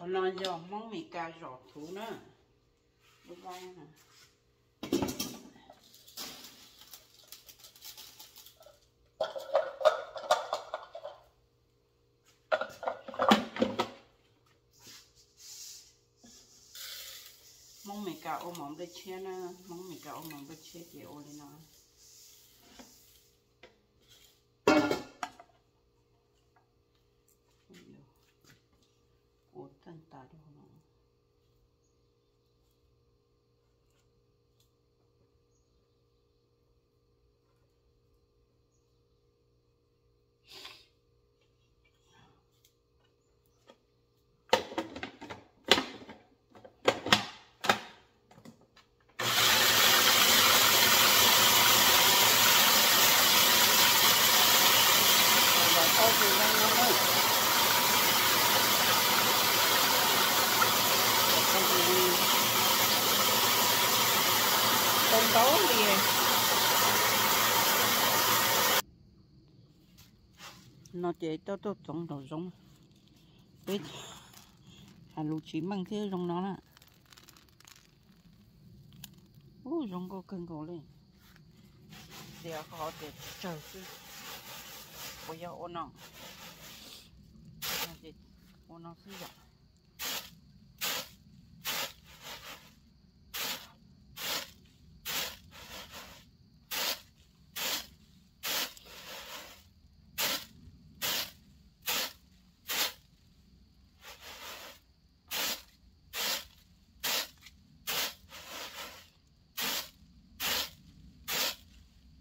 No yog Hmoob Mes Kas zom thuv na. Hmoob Mes Kas ua mov nplej tshiab na, Hmoob Mes Kas ua mov nplej tshiab ces ua li no. Ua teej tas rau no. No ces tuaj tuaj txoov nraum zoov, peb hais lus tsis meej thiab zoo no na. Ub, zoo nkauj kawg nkaus li. Tias qhov tias tsawg xwb, puas yog ua no? Ua no xwb yom.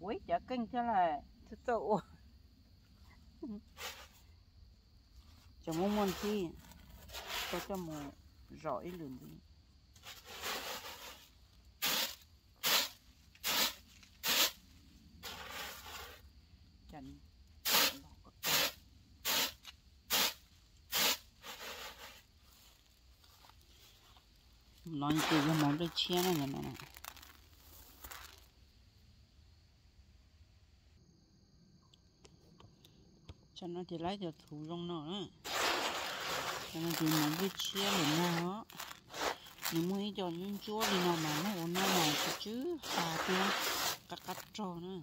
Ua ib cov keej thiab lawm, txawj txawj ua. Tseem muaj muaj ntxhib, koj coj mus zom ib lwm ntxiv. No ces yog mov nplej tshiab na, no. Tsam no ces laib cov txhuv zoo no na. Tsam no ces mov nplej tshiab lawm no. Nws muaj ib co ntsuab ntsuab li no mas muab ua no mas tsw tsw ha thiab qab qab rog na.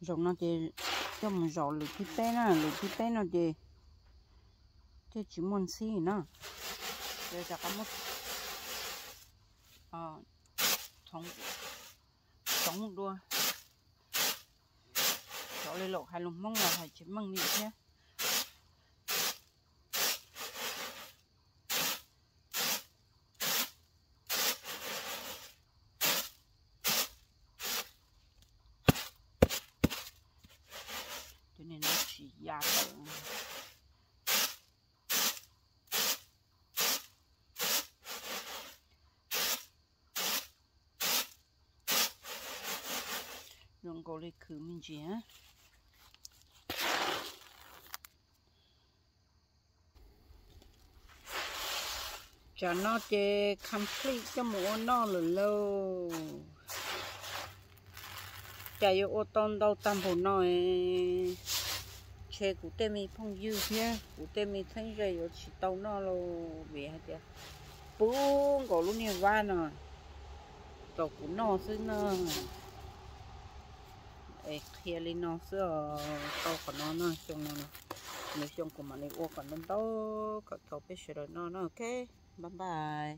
Zaum no ces coj mus zaum lwm thib peb na, lwm thib peb no ces thiaj tsis muaj ntxhib na. Ces rov qab muab txhoov dua. Xyov li lawm, hais lus Hmoob los hais tsis meej li thiab. Cov niag no tsis ya tawm. Zoo nkaus li khwv me ntsis. Tsam no ces complete coj mus ua noj lawm lauj. Cas yuav ua tau ntau tag npaum no, ntshe kuv tej me phooj ywg thiab kuv tej me txheeb ze yuav tsis tau noj lauj, vim hais tias puv nkaus lub niag vab no kom kuv noj xwb na. Es qhia li no xwb os, tau qhov no noj xyoo no, lwm xyoo kuv mam li ua kom ntau ntau kom tau peb sawv daws noj na. Ok, bye bye.